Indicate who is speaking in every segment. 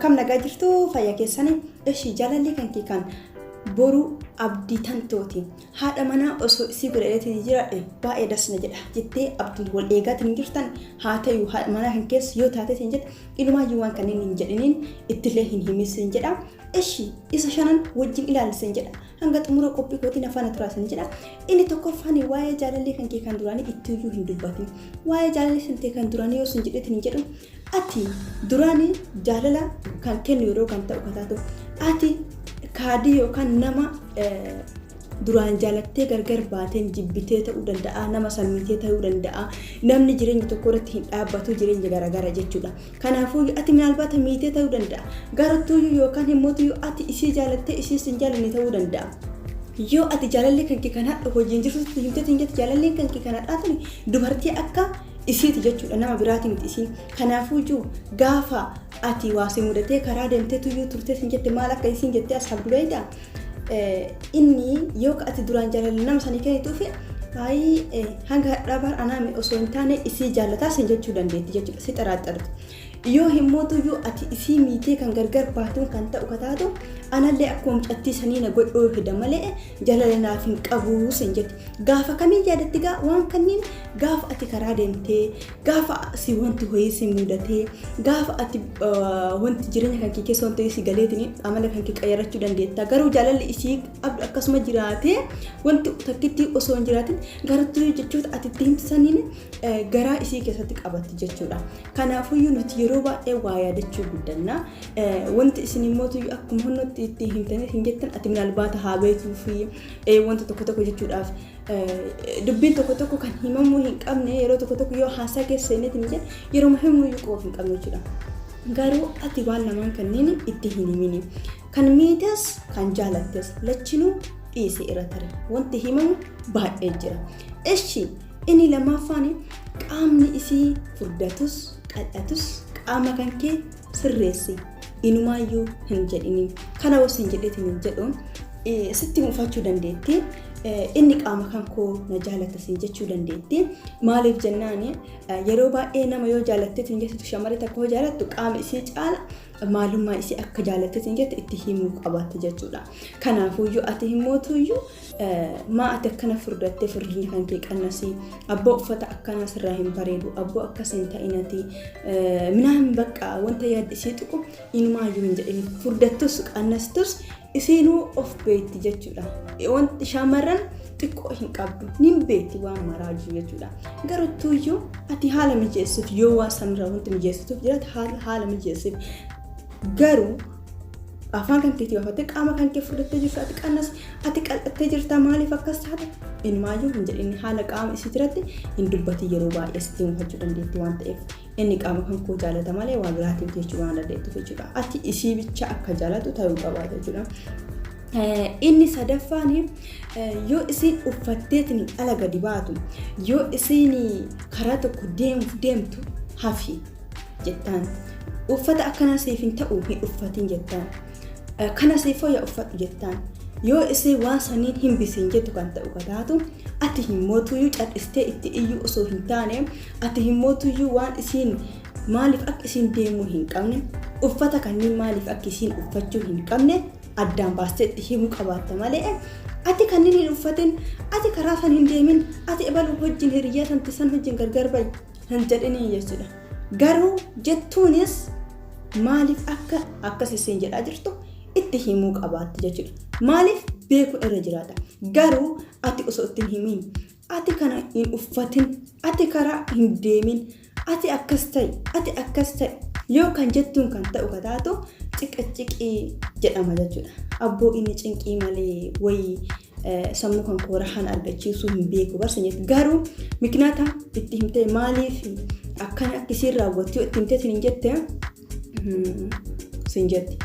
Speaker 1: Akkam nagaa jirtu fayya keessanii ishii jaalalli kan kee kan boru abdii tantooti. Haadha manaa osoo isii godhadheetiin jiraadhe baay'ee das na jedha jettee abdiin wal eegaatiin jirtan haa ta'u haadha manaa kan keessa yoo taateetiin jedha inumaayyuu waan kanneen hin jedhiniin ittillee hin himin jedha. Ishi isa shanan wajjin ilaallisin jedha. Hanga xumura qophii kootiin afaan turaasin jedha. Inni tokkoffaan waa'ee jaalallee kan kee kan duraanii ittiyyuu hin dubbatin. Waa'ee jaalallee kan kee kan duraanii yoo sin jedheetiin hin jedhu ati duraanii jaalala kan kennu yeroo kan ta'u kataatu ati kaadii yookaan nama duraan jaalattee gargar baateen jibbitee ta'uu danda'a, nama sammiitee ta'uu danda'a, namni jireenya tokko irratti hin dhaabbatu, jireenya garaagara jechuudha. Kanaafuu ati minaalbaata miitee ta'uu danda'a, garattuuyyuu yookaan himmootuyyuu ati isii jaalattee isii sin jaalanne ta'uu danda'a. Yoo ati jaalallee kan kee kan hadha hojiin jirtutti himteetiin hin jette, jaalalleen kan kee kan hadhaa tuni dubartii akka isiiti jechuudha, nama biraati miti isiin. Kanaafuu iyyuu gaafa ati waa si mudatee karaa deemtee tuyyuu turtee sin jette, maal akka isiin jettee as habdu beektaa? Inni yoo ati duraan jaalala nama sanii kennituufi ayii hanga hadhaa bar anaa osoo hin taane isii jaalataa sin jechuu dandeetti jechuudha, si xaraaxarti. Yoo himmootuyyuu ati isii miitee kan gargar baatuun kan ta'u kataatu, anallee akkuma mucattii sanii na godhuu hida malee jaalala naaf hin qabuu sin jetti. Gaafa kamiin yaadatti gaa waan kanniin? Gaafa ati karaa deemtee, gaafa si wanti hoyii si mudatee, gaafa ati wanti jireenya kan kee keessa wanti si galeetiin amala kan kee qayyarachuu dandeetta. Garuu jaalalli isii qabdu akkasuma jiraatee, wanti takkitti osoo hin jiraatin garattuu jechoota ati itti himtu saniin garaa isii keessatti qabatti jechuudha. Kanaafuyyuu nuti yeroo baay'ee waa yaadachuu guddanna. Wanti isin immoo akkuma hundatti itti himtanii hin jettan, ati minaalbaata haa beektuu fi wanta tokko tokko jechuudhaaf dubbiin tokko tokko kan himamuu hin qabne yeroo tokko tokko yoo haasaa keessa seeneetiin hin jedhe, yeroo himnu iyyuu qofa hin qabne jechuudha. Garuu ati waan lamaan kanneen itti hin himini. Kan miites kan jaalattes lachinuu dhiisi irra tare. Wanti himamu baay'ee jira. Ishi inni lammaffaan, qaamni isii furdatus qal'atus qaama kan kee sirreessi inumaayyuu hin jedhini. Kana osoo hin jedheetiin hin jedhu sitti mufachuu dandeetti. Inni qaama kan koo na jaalata siin jechuu dandeetti. Maaliif jennaan, yeroo baay'ee nama yoo jaalatteetiin jettu, shamarri takka yoo jaalattu qaama isii caala maalummaa isii akka jaalatteetiin jette itti himuu qabaatte jechuudha. Kanaafuyyuu ati himmootuyyuu maa ati akkana furdattee, furdinni kan kee qannasii, abboo uffata akkanaa sirraa hin bareedu, abboo akkas hin ta'inati minaan bakka wanta yaaddi isii tuqu inumaayyuu hin jedhin. Furdattus qannastus isiinuu of beekti jechuudha. Wanti shamarran xiqqoo hin qabdu nin beekti waan maraa jiru jechuudha. Garuu tuyyuu ati haala mijeessuuf, yoo waan sanirraa wanti mijeessituuf jiraate haala mijeessuuf. Garuu afaan kan keetii baafattee qaama kan kee furdattee jirtu, ati qannas, ati qal'attee jirta, maaliif akkas taate inumaayyuu hin jedhin. Haala qaama isii irratti hin dubbatin. Yeroo baay'ee sitti mufachuu dandeetti waan ta'eef, inni qaama kan koo jaalata malee waan biraatiif jechuu waan dandeettuuf jechuudha. Ati isii bicha akka jaalatu ta'uu qabaata jechuudha. Inni sadaffaan, yoo isiin uffatteetiin ala gadi baatu, yoo isiin karaa tokko deemuuf deemtu, hafi jettaan. Uffata akkanaa siif hin ta'u, hin uffatin jettaan. Kana siif fooyya, uffadhu jettaan. Yoo isiin waan saniin hin bisiin jettu kan ta'u kataatu, ati hin mootuyyuu cal'istee itti iyyuu osoo hin taane, ati hin mootuyyuu waan isiin maaliif akka isiin deemuu hin qabne, uffata kanneen maaliif akka isiin uffachuu hin qabne addaan baastee itti himuu qabaatta malee, ati kanneen hin uffatin, ati karaa san hin deemin, ati ebalu wajjin hiriyyaa santi san wajjin gargar bahi hin jedhinii jechuudha. Garuu jettuunis maaliif akka akkas isiin jedhaa jirtu itti himuu qabaatti jechuudha. Maaliif beeku irra jiraata. Garuu ati osoo itti hin himin, ati kana hin uffatin, ati karaa hin deemin, ati akkas ta'i, ati akkas ta'i yoo kan jettuun kan ta'u kataatu, ciqiciqii jedhama jechuudha. Abboo inni cinqii malee wayii sammuu kan koo rahan argachiisuu hin beeku barsa jetti. Garuu miknaata itti himtee, maaliif akkana akka isiin raawwattu yoo itti himtee sin jette, sin jetti.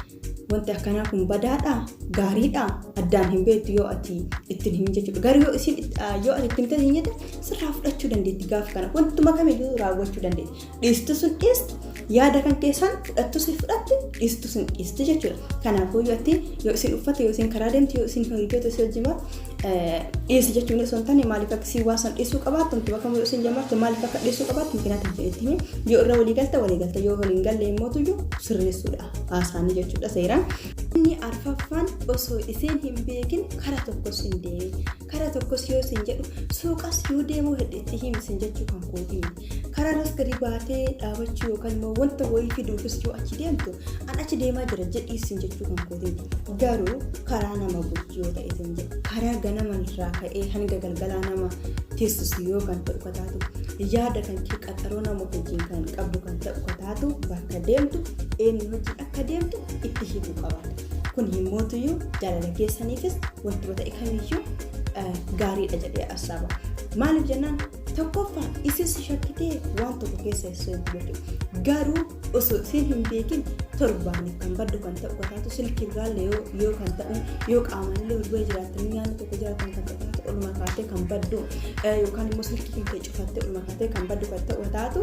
Speaker 1: Wanti akkanaa kun badaadha gaariidha addaan hin beektu yoo ati ittiin himin jechuudha. Garuu yoo isin yoo ati itti himtee hin jette, sirraa fudhachuu dandeetti gaafa kana. Wantuma kamiyyuu raawwachuu dandeetti. Dhiistu sun dhiisti, yaada kan keessan fudhattu si fudhatti, dhiistu sun dhiisti jechuudha. Kanaafuu yoo ati yoo isin uffatte, yoo isin karaa deemtu, yoo isin hiriyoota isii wajjin baatu, Dhiisi jechuun osoo hin taane maaliif akka si waa san dhiisuu qabaattu miti bakka isin jammartu maaliif akka dhiisuu qabaattu mikinaata jedhetti himi. Yoo irra walii galte walii galte yoo walii hin galle immoo tuyyuu sirreessuudha haasaanii jechuudha seeraan. Inni arfaffaan osoo isiin hin beekin kara tokkos hin deemin. Kara tokkos yoo sin jedhu suuqas yoo deemuu hedde itti himi sin jechuu kan kooti miti. Karaarras gadi baatee dhaabachuu yookaan immoo wanta wayii fiduufis yoo achi deemtu an achi deemaa jira jedhii sin jechuu kan kooti miti. Garuu karaa nama bulchu yoo ta'e sin jedhu karaa ganama irraa ka'ee hanga galgalaa nama teessisu yoo kan ta'u kataatu yaada kan kee qaxaroo nama wajjin kan qabdu kan ta'u kataatu bakka deemtu eenyu wajjin akka deemtu itti himuu qabaata. Kun himmootuyyuu jaalala keessaniifis wantuma ta'e kamiyyuu gaariidha jedhee assaaba. Maaliif jennaan tokkoffaa isis shakkitee waan tokko keessa hin seentu jechuudha. Garuu osoo isiin hin beekin torbaaniif kan baddu kan ta'u kataatu silkii biraallee yoo kan ta'u yoo qaamanillee wal bira jiraatanii nyaanni tokko jiraatan kan ta'u taatu oluma kaatee kan baddu yookaan immoo silkii kan kee cufattee oluma kaatee kan baddu kan ta'u taatu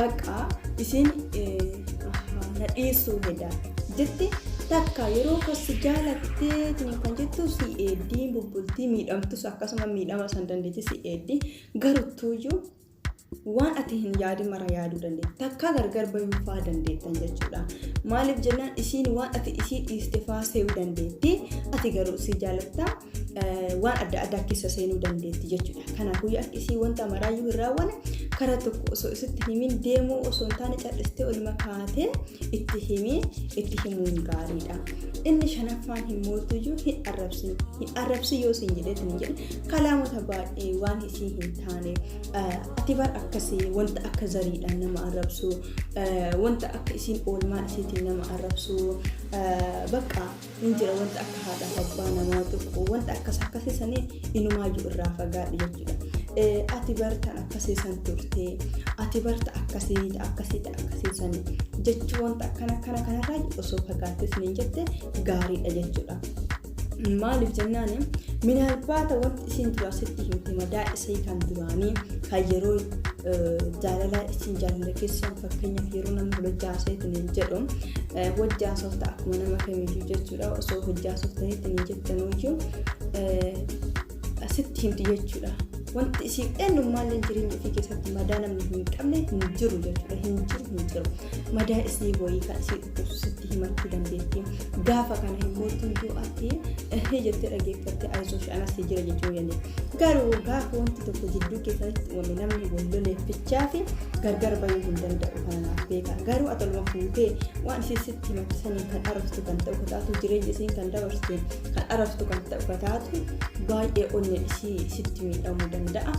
Speaker 1: bakka isiin na dhiisuu heda jetti takka yeroo kasi jaalattee kan jettu si eeddii bubbultii miidhamtus akkasuma miidhama san dandeetti si eeddii garuttuuyyuu waan ati hin yaadin mara yaaduu dandeetti takka gargar bayuu faa dandeettan jechuudha. Maaliif jennaan isiin waan ati isii dhiiste faa seeyuu dandeetti ati garuu isii jaalatta waan adda addaa keessa seenuu dandeetti jechuudha. Kanaafuu akka isii wanta maraayyuu hin raawwanne karaa tokko osoo isitti himin deemuu osoo hin taane cal'istee olma kaatee itti himii itti himuun gaariidha. Inni shanaffaan himmootuyyuu hin arrabsin. Hin arrabsin yoo isin jedheetin hin jedhe kalaamota baay'ee waan isii hin taane ati bar akkasii wanta akka zariidhaan nama arrabsu wanta akka isiin oolmaa isiitiin nama arrabsu bakka hin jira wanta akka haadhaaf abbaa namaa tuqu wanta akkas akkasii sanii inumaayyuu irraa fagaadhu jechuudha. Ati bartaan akkasii san turte ati barta akkasii akkasii akkasii san jechuu wanta akkana akkana kanarraa osoo fagaattee siniin jette gaariidha jechuudha. Maaliif jennaan minaalbaata wanti isiin duraa sitti himte madaa isii kan duraanii kan yeroo jaalala isiin jaalala keessan fakkeenyaaf yeroo namni hojjaaseetiin hin jedhu hojjaasofta akkuma nama kamiyyuu jechuudha osoo hojjaasoftaniitiin hin jettanuyyuu sitti himti jechuudha. Wanti isiin eenyummaallee jireenya ofii keessatti madaa namni hin qabne hin jiru jechuudha. Hin jiru hin jiru. Madaa isii wayii kan isii dhukkubsu sitti himachuu dandeetti. Gaafa kana hin mootuyyuu ati ehee jettee dhageeffattee ayizoosh anas si jira jechuu dandeetti. Garuu gaafa wanti tokko jidduu keessanitti uumame namni wal loleeffichaa fi gargar bayuu hin danda'u kana naaf beeka. Garuu ati oluma fuutee waan isii sitti himatti saniin kan arabsitu kan ta'u kataatu jireenya isiin kan dabarsite kan arabsitu kan ta'u kataatu baay'ee onneen isii sitti miidhamuu danda'a.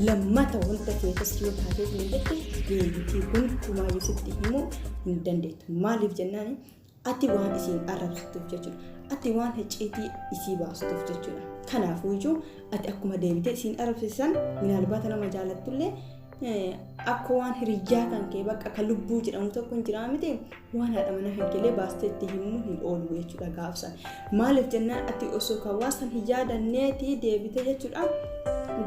Speaker 1: Lammata wanta keessas yoo taatee hin jette deebitii gonkumaayyuu sitti himuu hin dandeettu. Maaliif jennaan ati waan isiin arrabsituuf jechuudha. Ati waan hicciitii isii baastuuf jechuudha. Kanaafuu iyyuu ati akkuma deebitee isiin arrabsisan minaalbaata nama jaalattullee akka waan hiriyyaa kan kee bakka kan lubbuu jedhamu tokko hin jiraa miti waan haadha manaa kan keellee baastee itti himuu hin oolu jechuudha gaafsan. Maaliif jennaan ati osoo kan waan san hin yaadanneeti deebitee jechuudha.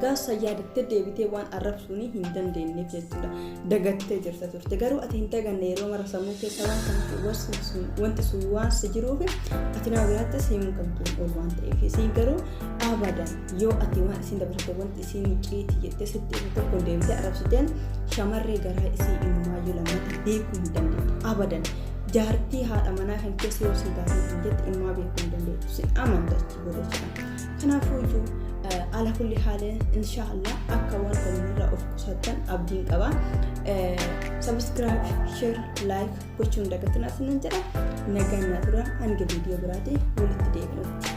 Speaker 1: Gaafsa yaadattee deebitee waan arrabsuun hin dandeenyeef jechuudha. Dagattee jirta turte. Garuu ati hin daganne yeroo mara sammuu keessa waan kan wanti sun waan si jiruuf ati nama biraattis himuu kan kee oolu waan ta'eef. Isiin garuu abadan yoo ati waan isiin dabarsite wanti isiin icciitii jettee sitti himte tokko deebitee arrabsiteen shamarree garaa isii inumaayyuu lammata beekuu hin dandeettu. Abadan jaartii haadha manaa kan keessa yoo sii taatee hin jette inumaa beekuu hin dandeettu. Si amantu achi booda jechuudha. Kanaafuu iyyuu ala kulli haaleen inshaallah akka waan kanarraa of qusattan abdiin qaba. Subscribe, share, like gochuun dagatinaa sinan jedha. Nagaan naa tura hanga viidiyoo biraatii walitti deebinutti.